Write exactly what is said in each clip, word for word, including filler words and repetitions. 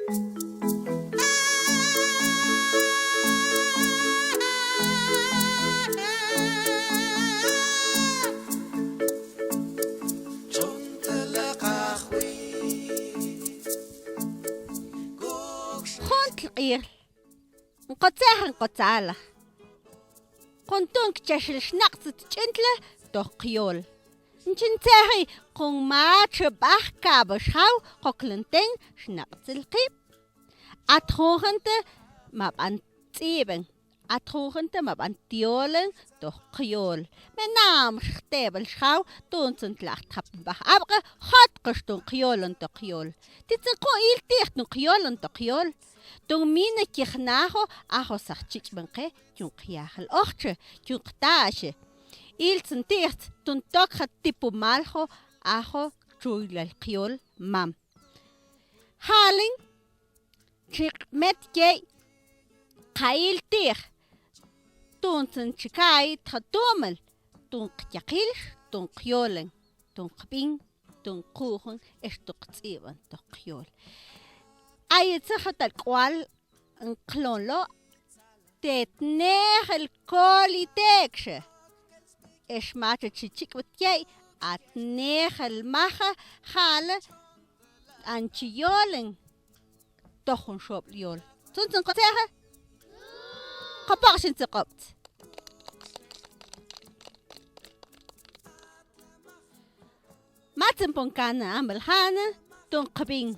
Juntl q'ijl nqotzej nqotzalaj. Qun tun kchexil xnaq'tzil tch'intl toj qyol. Nchin tzeji qun matx b'aj kab' xjaw qoklon ten xnaq'tzil qib'. At junjun ti' ma b'an tz'ib'en, at junjun ti' ma b'an tyolen toj qyol. Me namx jteb'el xjaw tuntzun tla' jtjap b'aj ab'q' jotq'ox tun qyolon toj qyol. Titzin q'u'il ti'j tun qyolon toj qyol. Tun mina kijnajo ajo sax chich'b'en qe chun qyajel ojtxe, chun qta'axe. Iltzin ti'j tun tokxa tipumaljo ajo chuyal qyol mam. Jalin chi q'met yey qa'il ti'j tuntzin chi ka'ay tja tumel tun qyaqilx, tun qyolen, tun qb'in, tun qujun ex tun qtz'ib'an toj qyol. Ay tzeja tal k'ual nqlon lo' te tnejel kol i tek'xe. Ex matxa chi chik'b'et yey a tnejel maja ja'al an chi yolen toj jun xob'l yol. Tzuntzun qotzeja. Qopaq xin tze q'ob'tz. Matzin pon kana amb'il ja'an tun qb'in.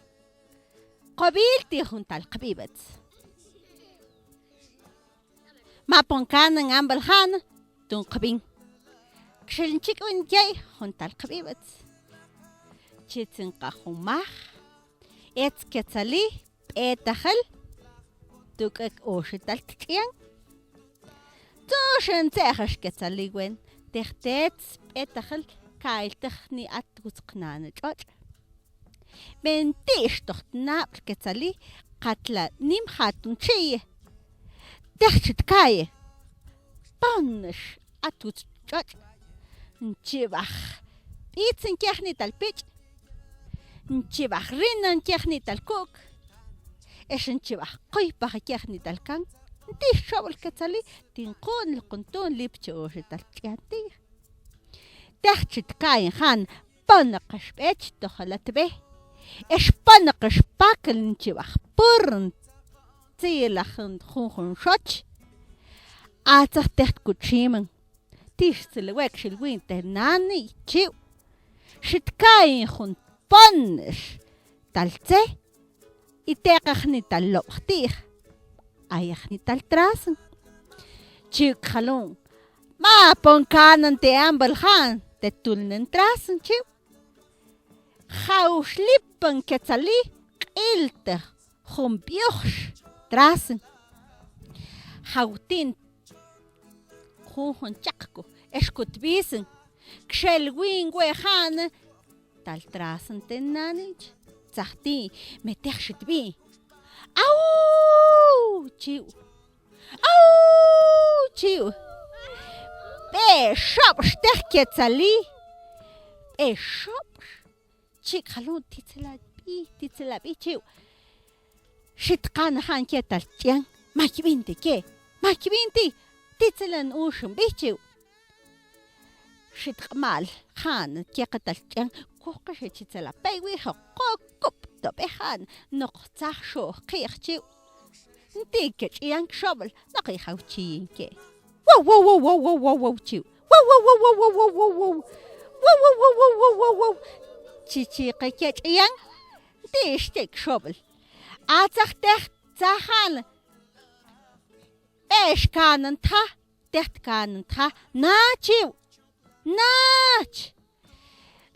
Q'ob'il ti' jun tal qb'ib'ets. Ma pon kana amb'il ja'an tun qb'in. Kxel nchik'b'en yey jun tal qb'ib'ets. Chitzin qa jun maj etz Ketzali b'etajel tuk'e oxi tal tch'ian. Txuxen tze'jax Ketzali wen te jtets b'etajel ka'iltej ni at twutz qnana tx'otx'. B'entix toj tnab'l Ketzali katla nim jatun txi'ye. Tej chi tkaye ponx at twutz tx'otx'. Nchib'aj b'itzin kejni tal pich'. Nchib'aj rinan kejni tal kuk'. Ex nchib'aj quypaji kejni tal kan. Ntix xob'l Ketzali tin qun loqon tun lipchi oxi tal ch'ian ti'j. Tej chi tkayin ja'an ponaqex b'ech tojol at b'e. Ex ponaqex pakl nchib'aj pur tzilajan junjun xoch. Atzaj tej kutximan. Tix tzil wek' xil win te nani chiw. Xi tkayin jun ponx tal tze. I teqajni tal lob'j ti'j. Ayajni tal trasen. Chiw kjalun. Ma pon kanan te amb'il ja'an te tulnen trasen chiw. Jawx lipan Ketzali q'iltej jun b'yojx trasen. Jawtin junjun chaqku ex kut b'isen. Kxel win we' ja'an tal trasen te nanich. Tzajti me tej xi tb'i. ¡Aw! Chiw. ¡Aw! Chiw. B'e xob'x tej Ketzali. B'e xob'x. Chi kjalun titzel a b'i, titzel a b'i chiw. Xi tqana ja'an ke tal ch'ian. Maj kib'in ti ke. Maj kib'in ti. Titzel a nuxan b'i chiw. Xi tq'mal ja'an ke qe tal ch'ian. Kojqexe chi tzel a pey wi' joq kob'to b'e ja'an. Noq tzaj xo' ki'j chiw. Nti' ke ch'ian xob'l noq i jaw chi yin ke. ¡Wow, wow, wow, wow, wow, wow, wow, chiw! ¡Wow, wow, wow, wow, wow, wow, wow, wow! ¡Wow, wow, wow, wow, wow, wow, wow! Chi chi ke ch'ian. Nti' xchek' xob'l. Atzaj tej tzajan. B'ex kanan tja, tej tkanan tja, na chiw. Nach.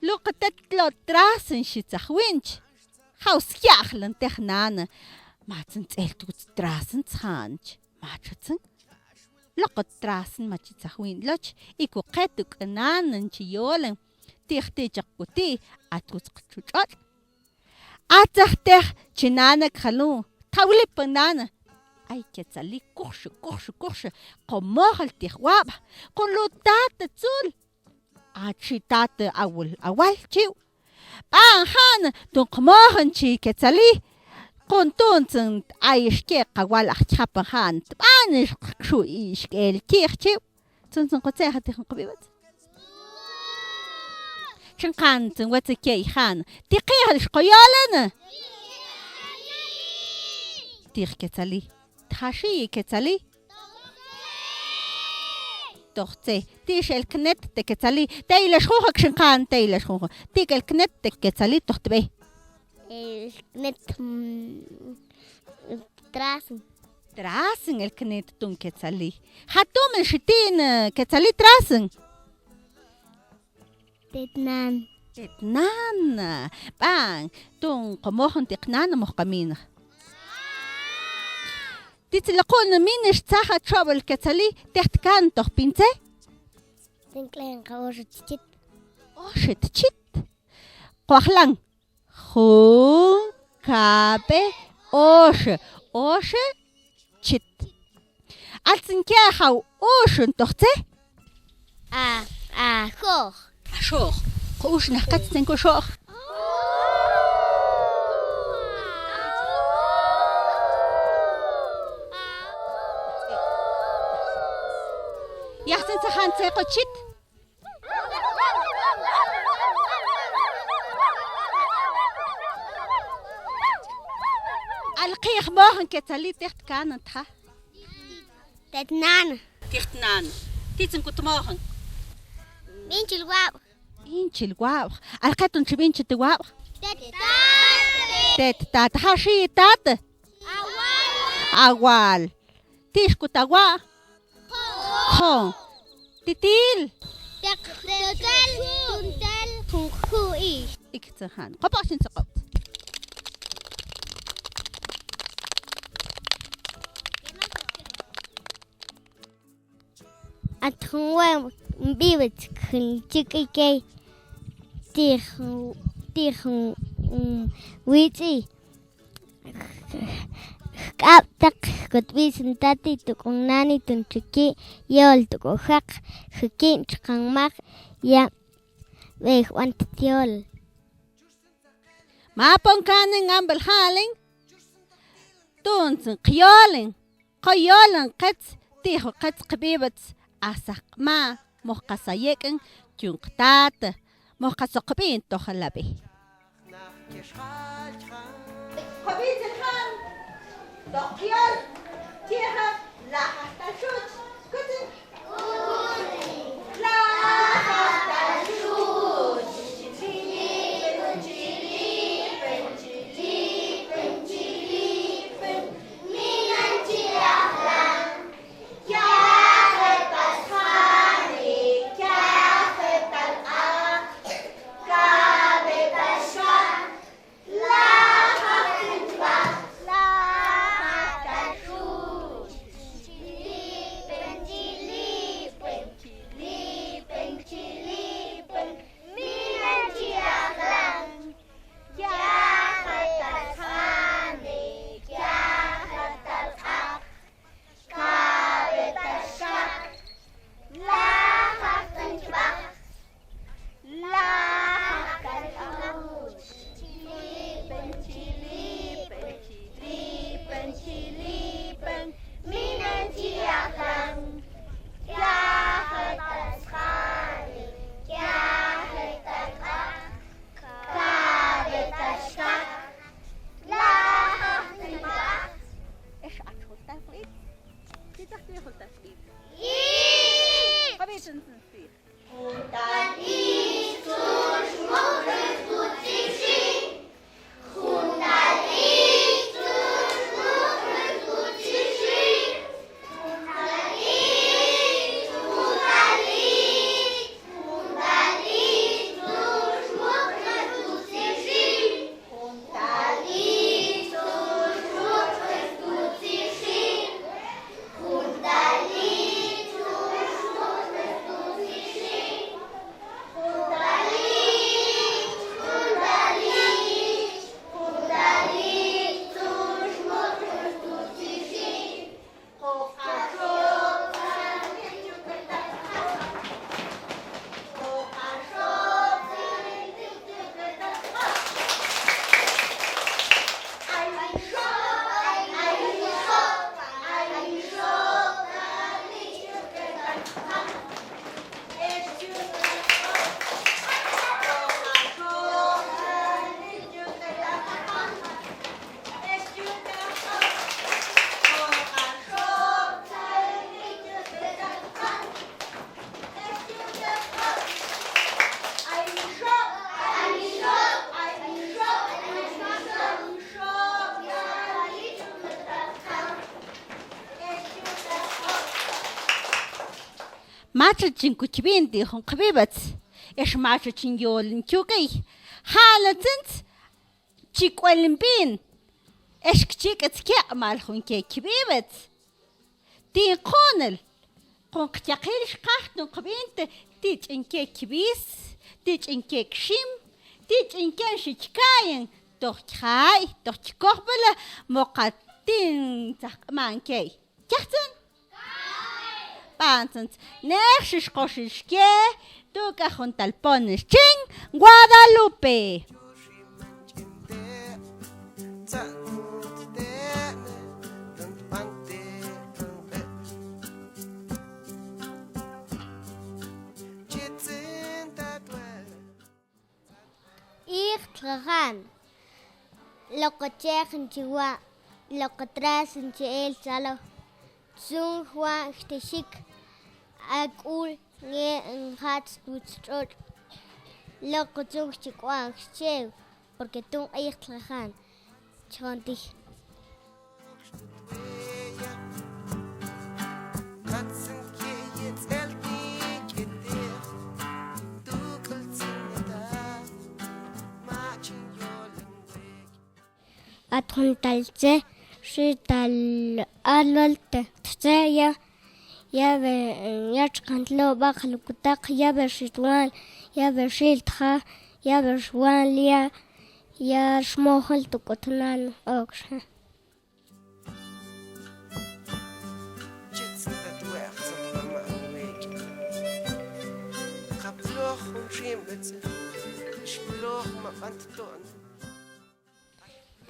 Luqi tet tlo trasen xi tzaj winch. Jaw sya'jlan tej nana. Matzin tz'el twutz trasen tzjanch. Matxatzin. Loqi trasen mach tzaj win loch. I ku qe tu k'nanan chi yolen. Tij ti chaq ku ti. At wutz qchu tx'otx'. Atzaj tej chi nana kjalun. Tjawlip nana. Ay Ketzali kujxa, kujxa, kujxa. Qomojal tij wab'. Qun lu tat tzul. Achi tat awul awal chiw. B'an jan tun qmojan chi Ketzali. Qun tuntzin ay xke qawal aj chjapan jan tban ix qxu' ix k'el chij chib. Tuntzin kutze' jatix nqb'ib'ats. Chin qantzin wetze key jan. Tiqix ix koyolan. Tix Quetzali. Tjaxi Quetzali. Toj tze. Tix el knet te Quetzali. Tey la xjunjun, chin qan tey la xjunjun. Tik el knet te Quetzali toj tb'e. El knet, mm, trasen. Trasen el knet tun Quetzali. Jatun me xitin, eh, Quetzali trasen. Tetnan. Tetnan. B'an, tun qomojin ti' qnan moj qaminxa. Titsil qun min ix tzajat xob'el Quetzali, tej tkan toj pintze. Tink'len qa oxe tchit. Oxe tchit. Q'ojlan. Jun, kabe, oxe, oxe, chit. Altsin kiajaw uxun toj tze. A, a, xoj. A, xoj. Q'uxun aj qetz tzenk'u xoj. Yajtzin tzajan tze q'ochit. Alqix mojin Quetzali tej tkanan tja. Tetnan. Tej tnan. Titzin kut mojin. B'inchil wab'j. B'inchil wab'j. Alqetun chi b'inchil ti wab'j. Tet tat. Tet tat. Jaxi tat. Awal. Awal. Tix kut awa'. Q'on. Titil. Teq totel juntel junju' ix. Ik tzajan. Q'opoj chin tzoq'ob. At jun we' nb'ib'ats jun chik'ikey ti' jun, ti' jun, mm, witz'i. Jk'ab' teq kotb'i sin tati tuk'un nani tun chiki' yol tuk'un jaq jikin chqan maq ya' b'ey jb'an tit yol. Ma pon kanin amb'il jalin. Tuntzin qyolin. Qoyolin qetz ti' jun qetz qb'ib'ats. Asaq q'ma moj qas ayek'in chun qtat moj qas oqb'in toj alab'e. Mach'a chin kuchbinti jun qbibats, ex mach'a chin yolin chukiy. Jala' tsints chi k'uelin bin, ex kchik'ats ke k'amal jun ke kbibats. Tin qunel, jun qchaqil xqajtun qbinti, ti ch'in ke kbis, ti ch'in ke kxim, ti ch'in ke xi chkayin, toj chjay, toj chkojbala, moqa tin tzaj q'man ke. Chajtzun. B'antzun nej xi xqoxil xke, tuk'a jun tal pon xchin Guadalupe. Ijtl jajan, loq'ochej nchi wa', loq'otras nchi el tzaloj, tzun jwa' jtexik, ak'ul nge' njats twutz tx'otx', loq'otzun chi k'uaj xchew, porque tun q'ijtl jajan chjontij. At jun tal tze, xi tal alol te tze ya, ya be, ya txqantlo b'aq lukutaq, ya be xitwan, ya be xiltja, ya be xwan, ya, ya xmojol tuk'utnan okxa.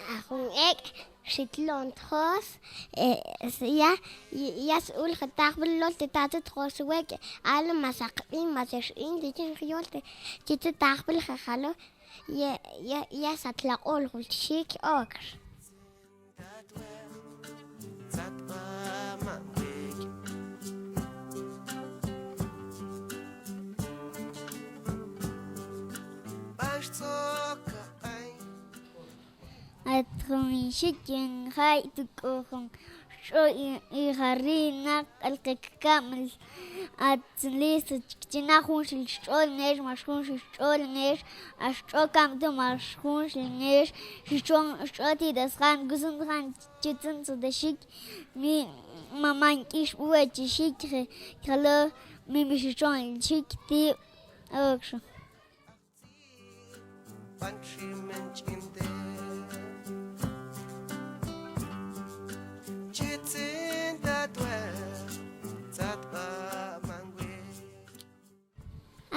A jun ek' xi tlo'n tjos, e, ya, ya s-ul jataq b'il lol te tatut tjos wek', alom mas aq'b'in mas ex in te chin jyol te, chi tutaq b'il jajalo, ya, ya, ya sa tlaq'ul jul chik okx. At jun xi chin jay tuk'u jun xch'o i, i jarinaq k'al qe kkamil. At listo, chinaq junxil xch'ol ngex, max junxil xch'ol ngex, a xch'o kamto max junxil ngex, xchon xch'o titas jan, kusun jan chitzin tzutexik, mi maman k'ix b'uwe chixik, jalo mi, mi xchon xik ti' okxo.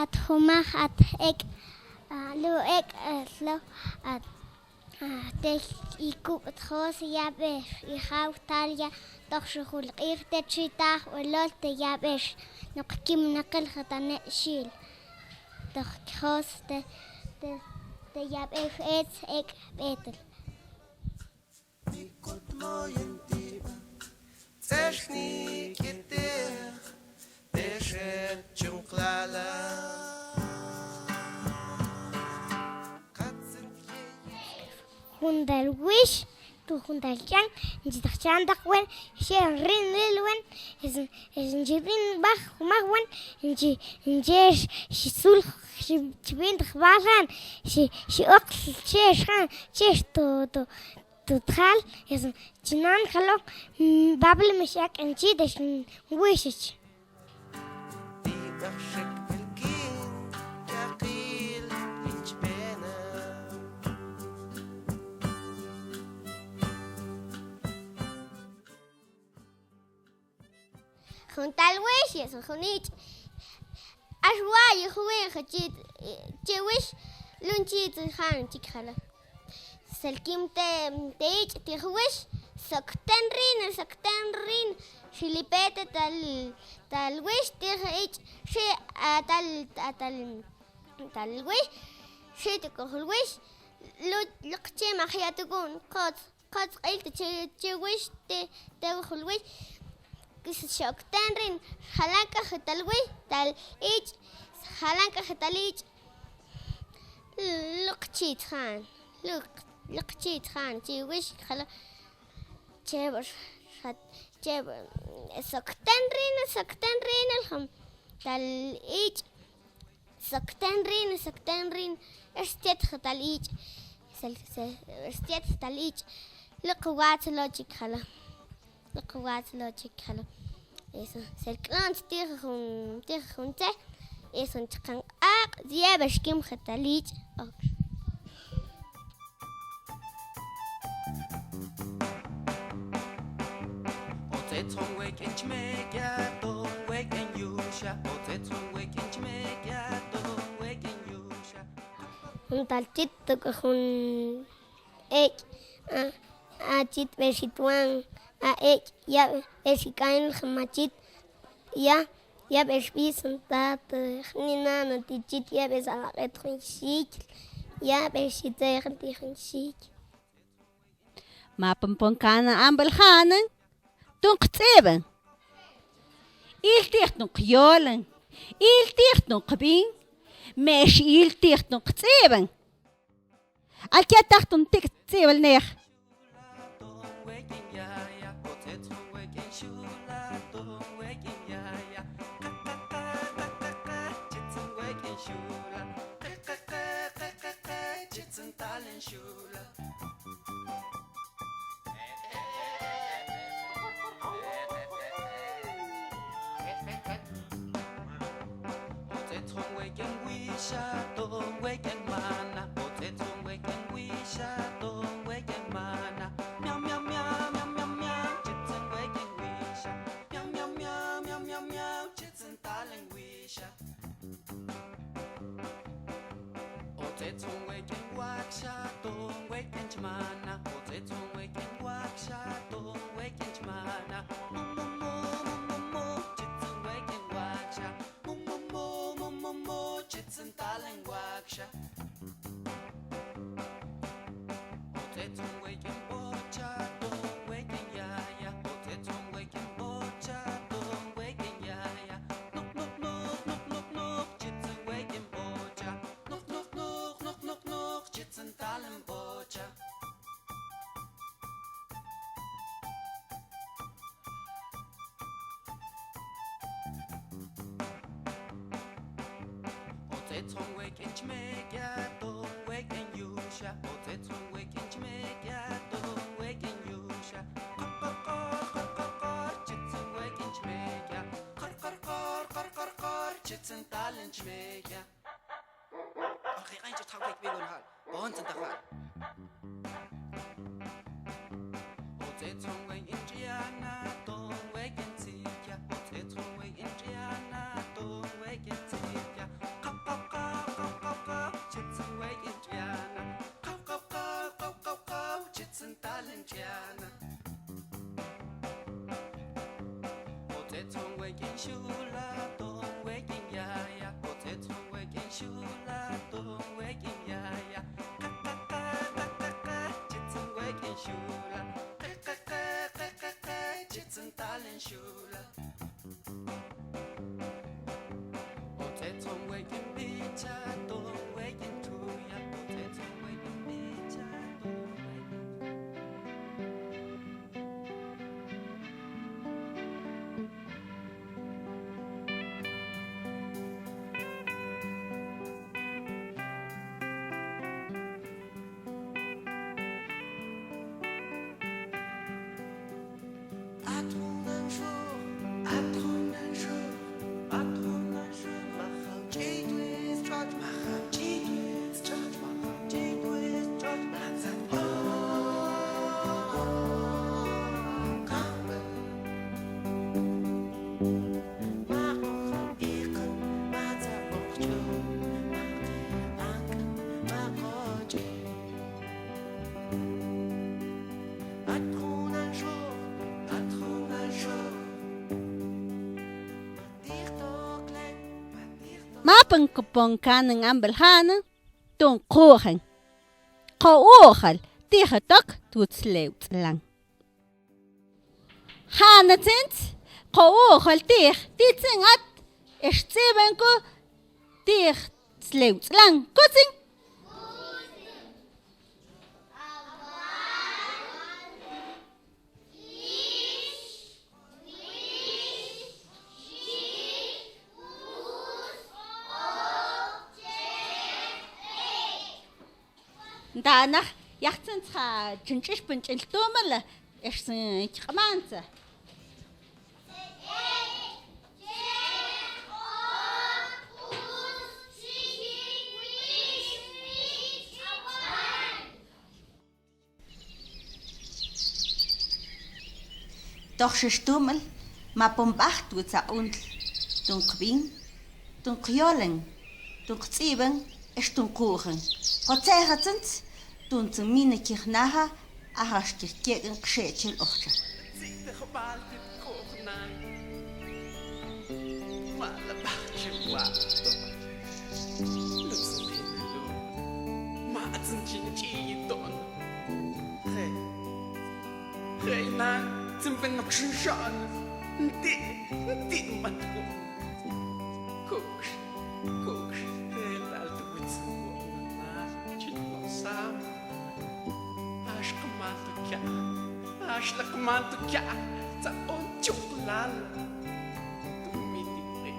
At jumaj at ek', a, lu ek', a, lo, at, a, tel ikub' tjos yab'e ijaw tal ya toj xujul q'ij te txitaj b'elol te yab'e xnoq kim naqil jatane' xil. Toj kjos te, te, te yab'e ets ek' b'etel. Juntal wix, tu juntal ch'an, nchi taq ch'an taq wen, xe rin lil wen, es, es nchi rin b'aj jumaj wen, nchi, nchi ex, xi sul, xi chb'in taq b'ajan, xi, xi oq, che ex jan, che ex to, to, to txal, es, chi nan jalo, mm, bab'le mex ak' nchi, te ex, mm, wixech. Juntal wix, yes, jun ich'. Ax wayi jwin, chi, chi wix, lun chi txi jan, chi jala. Selkim te, te ich' ti jwix, sokten rin, sokten rin, xilipete tal, tal wix ti ich', xi, a, tal, a, tal, tal wix, xi tuk'u jul wix, lu, luq chi max ya tuk'un, kots, kots q'il te chi, chi wix, te, te jul wix, sokten rin, jalan k'aji tal wix, tal ich', jalan k'aji tal ich'. Luq chi txan, luq, luq chi txan, chi wix, jala, cheb', cheb', sokten rin, sokten rin, aljam, tal ich'. Sokten rin, sokten rin. Ex stiet tal ich'. Sel, se, ex stiet tal ich'. Lok watx' lo chik jala. Lok watx' lo chik jala. Eso. Sel k'lon ti' jun, ti' jun tse. Eso, chaqan q'aq', yebe xkim tal ich'. Ok. Jun tal chit tok jun ek', a, a chit b'exit wan, a ek', ya b'exit k'ain jun ma chit, ya, ya b'ex b'is jun tat, jni' nana ti' chit, ya b'ex alaq'et jun xiikl, ya b'ex itze'jel ti' jun xiikl. Mapun pon kanan amb'il janan, tun qts'ib'an. Il ti' tun qyoolan, il ti' tun qb'in, mex il ti' tun qts'ib'an. Alketaq tun tik' ts'ib'alnej. Mapun pon kanan amb'il janan, tun qujan. Qo ujal ti' tok tu' slewtz'lan. Jana tsints, qo ujal ti', ti' tsin at ex ts'ib'anku ti' slewtz'lan. Kutsin. Taanax, yaxtzintxa chin ch'ixpin ch'in jtumil, ex sin chi q'mantsa. Toxi jtumil, ma pon b'ajt wits aq'untl, ton qb'in, ton qyolen, ton qtz'ib'en, ex ton qu'jen. Kotsejatzints, ton tsin mina chi jnaja, ajax chi jyek'en qxechel ojtxa. Matzin chin ch'iy ton. Je, je, nan, tsin pen nok xunxon. Nti', nti' mat kuk, kuk, kuk, je, tal tu wits kuk, nan, chin no sam. Ax q'manto kya, ax la q'manto kya, tsa on chuk lal. Tu mi ti q'ik.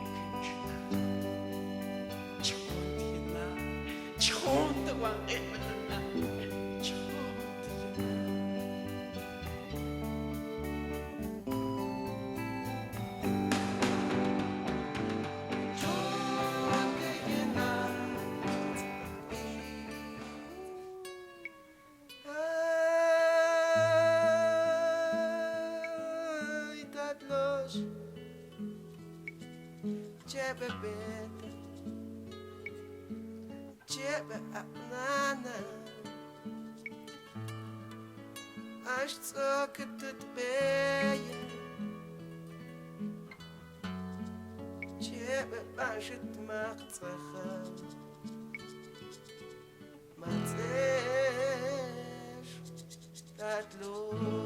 Chon ti na, chon ti wan q'ik na, chon ti na. Ay, tatlox, cheb'e b'et, cheb'e aq'nana, ax ts'ook tut b'eya, cheb'e b'ax tmaq ts'aja. Matz'ex, tatlox.